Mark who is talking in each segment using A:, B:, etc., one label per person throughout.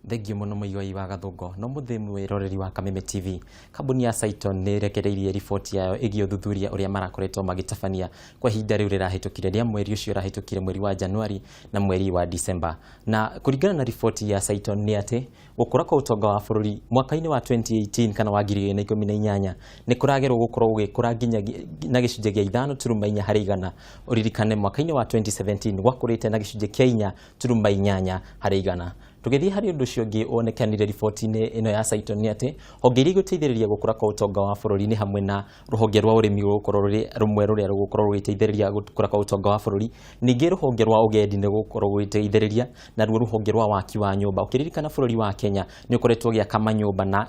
A: Thengio mũno mũigai wa Gathũngũ. No mũthĩ mwĩroreri wa Kameme TV, kambuni ya Cyton nĩ ĩrekereirie riboti yayo ĩgiĩ ũthuthuria ũrĩa marakoretwo magĩtabania kwa ihinda rĩu rĩrahĩtũkire rĩa mweri ũcio ũrahĩtũkire, mweri wa Januari na mweri wa Disemba. Na kũringana na riboti ya Cyton nĩ atĩ gũkũra kwa ũtonga wa bũrũri mwaka-inĩ wa 2018 kana wa 2018 nĩ kũragerwo gũkorwo gũgĩkũra nginya na gĩcunjĩ gĩa 5.4 harĩ igana. Ũririkane mwaka-inĩ wa 2017 gwakũrĩte na gĩcunjĩ kĩa 4.8 harĩ igana. Tũgĩthiĩ harĩ ũndũ ũcio ũngĩ wonekanire riboti-inĩ ĩno ya Cyton nĩ atĩ honge iria igũteithĩrĩria gũkũra kwa ũtonga wa bũrũri nĩ hamwe na rũhonge rwa ũrĩmi rũgũkorwo rũrĩ rũmwe rũrĩa rũgũkorwo rũgĩteithĩrĩria gũkũra kwa ũtonga wa bũrũri. Ningĩ rũhonge rwa ũgendi nĩ rũgũkorwo rũgĩteithĩrĩria, naruo rũhonge rwa waki wa nyũmba. Ũkĩririkana bũrũri wa Kenya nĩ ũkoretwo ũgĩaka manyũmba na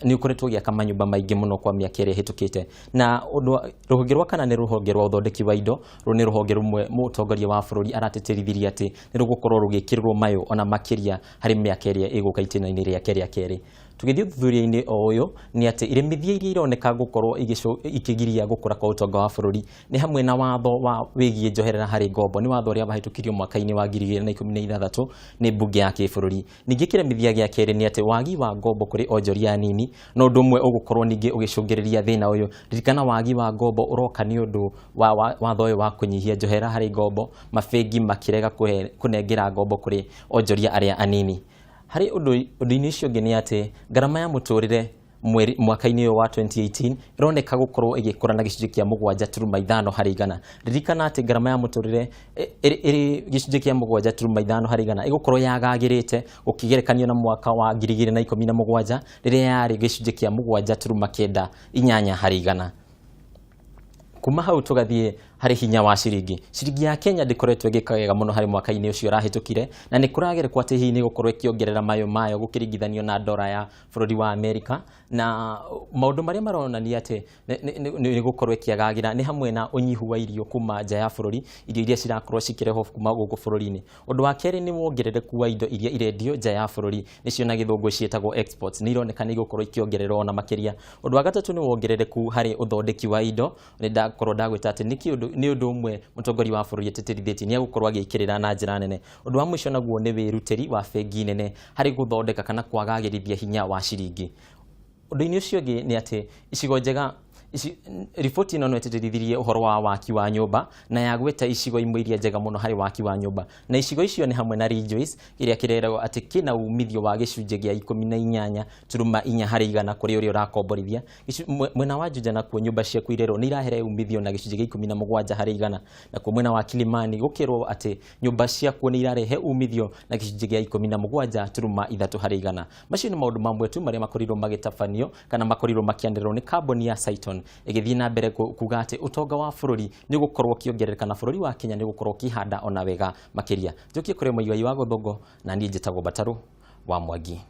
A: nĩ ũkoretwo ũgĩaka manyũmba maingĩ mũno kwa mĩaka ĩrĩa ĩhĩtũkĩte. Na ũndũ rũhonge rwa kana nĩ rũhonge rwa ũthondeki wa indo. Rũrũ nĩ rũhonge rũmwe mũtongoria wa bũrũri aratĩtĩrithirie atĩ nĩ rũgũkorwo rũgĩkĩrĩrwo mayũ ona makĩria harĩ mĩaka ĩrĩa ĩgũka itĩna-inĩ rĩake rĩa kerĩ. Tũgĩthiĩ ũthuthuria-inĩ o ũyũ nĩ atĩ iremithia iria ironeka gũkorwo ikĩgiria gũkũra kwa ũtonga wa bũrũri nĩ hamwe na watho wa wĩgiĩ njoherera harĩ ngombo. Nĩ watho ũrĩa wahĩtũkirio mwaka-inĩ wa 2016 nĩ mbunge ya kĩbũrũri. Ningĩ kĩremithia gĩa kerĩ nĩ atĩ wagi wa ngombo kũrĩ onjoria anini no ũndũ ũmwe ũgũkorwo ningĩ ũgĩcũngĩrĩria thĩna ũyũ. Ririkana wagi wa ngombo ũroka nĩ ũndũ wa watho ũyũ wa kũnyihia njohera harĩ ngombo, mabengi makĩrega kũnengera ngombo kũrĩ onjoria arĩa anini. Harĩ ũndũ-inĩ ũcio ũngĩ nĩ atĩ ngarama ya mũtũrĩre mwaka-inĩ ũyũ wa 2018 ĩroneka gũkorwo ĩgĩkũra na gĩcunjĩ kĩa 7.5 harĩ igana. Ririkana atĩ ngarama ya mũtũrĩre ĩrĩ gĩcunjĩ kĩa 7.5 harĩ igana ĩgũkorwo yagagĩrĩte gũkĩgerekanio na mwaka wa 2017 rĩrĩa yarĩ gĩcunjĩ kĩa 7.98 harĩ igana. Kuma hau tũgathiĩ harĩ hinya wa ciringi. Ciringi ya Kenya ndĩkoretwo ĩgĩka wega mũno harĩ mwaka-inĩ ũcio ũrahĩtũkire, na nĩ kũragerekwo atĩ hihi nĩ gũkorwo ĩkĩongerera mayo mayo gũkĩringithanio na ndora ya bũrũri wa Amerika. Na maũndũ marĩa maronania atĩ nĩ gũkorwo ĩkĩagagĩra nĩ hamwe na ũnyihu wa irio kuma nja ya bũrũri, irio iria cirakorwo cikĩrehwo kuma gũkũ bũrũri-inĩ. Ũndũ wa kerĩ nĩ wongerereku wa indo iria irendio nja ya bũrũri, nĩcio na Gĩthũngũ ciĩtagwo exports, nĩ ironeka nĩ igũkorwo ikĩongererwo ona makĩria. Ũndũ wa gatatũ nĩ wongerereku harĩ ũthondeki wa indo. Nĩ ndakorwo ndagwĩta atĩ nĩ ũndũ ũmwe mũtongoria wa bũrũri atĩtĩrithĩtie nĩ egũkorwo agĩkĩrĩra na njĩra nene. Ũndũ wa mũico naguo nĩ wĩrutĩri wa bengi nene harĩ gũthondeka kana kwagagĩrithia hinya wa ciringi. Ũndũ-inĩ ũcio ũngĩ nĩ atĩ icigo njega riboti ĩno no ĩtĩtĩrithirie ũhoro wa waki wa nyũmba na yagweta icigo imwe iria njega mũno harĩ waki wa nyũmba, na icigo icio nĩ hamwe na Rejoice kĩrĩa kĩreragwo atĩ kĩna umithio wa gĩcunjĩ gĩa 18.4 harĩ igana kũrĩ ũrĩa ũrakomborithia. Mwena wa Juja nakuo nyũmba cia kũirĩrwo nĩ irahere umithio na gĩcunjĩ gĩa 17 harĩ igana. Nakuo mwena wa Kilimani gũkĩrwo atĩ nyũmba ciakuo nĩ irarehe umithio na gĩcunjĩ gĩa 17.3 harĩ igana. Macio nĩ maũndũ mamwe tu marĩa makorirwo magĩtabanio kana makorirwo makĩanĩrĩrwo nĩ kambuni ya Cyton ĩgĩthiĩ na mbere kuga atĩ ũtonga wa bũrũri nĩ ũgũkorwo ũkĩongerereka na bũrũri wa Kenya nĩ ũgũkorwo ũkĩhanda ona wega makĩria. Njokie kũrĩ mũigai wa Gũthũngũ, na niĩ njĩtagwo Batarũ wa Mwangi.